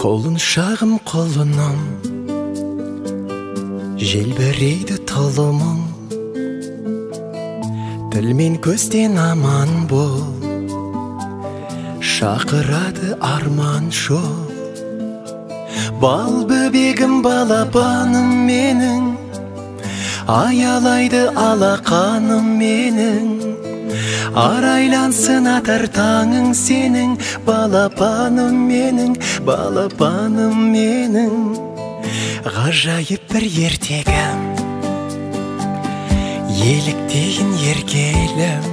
Құлыншағым құлыным, желбірейді тұлымың, тіл мен көзден аман бол, шақырады арман жол. Бал бөбегім, балапаным менің, аялайды алақаным менің. Арайлансын атар таңың сенің, балапаным менің, балапаным менің. Ғажайып бір ертегім, еліктейін еркелім.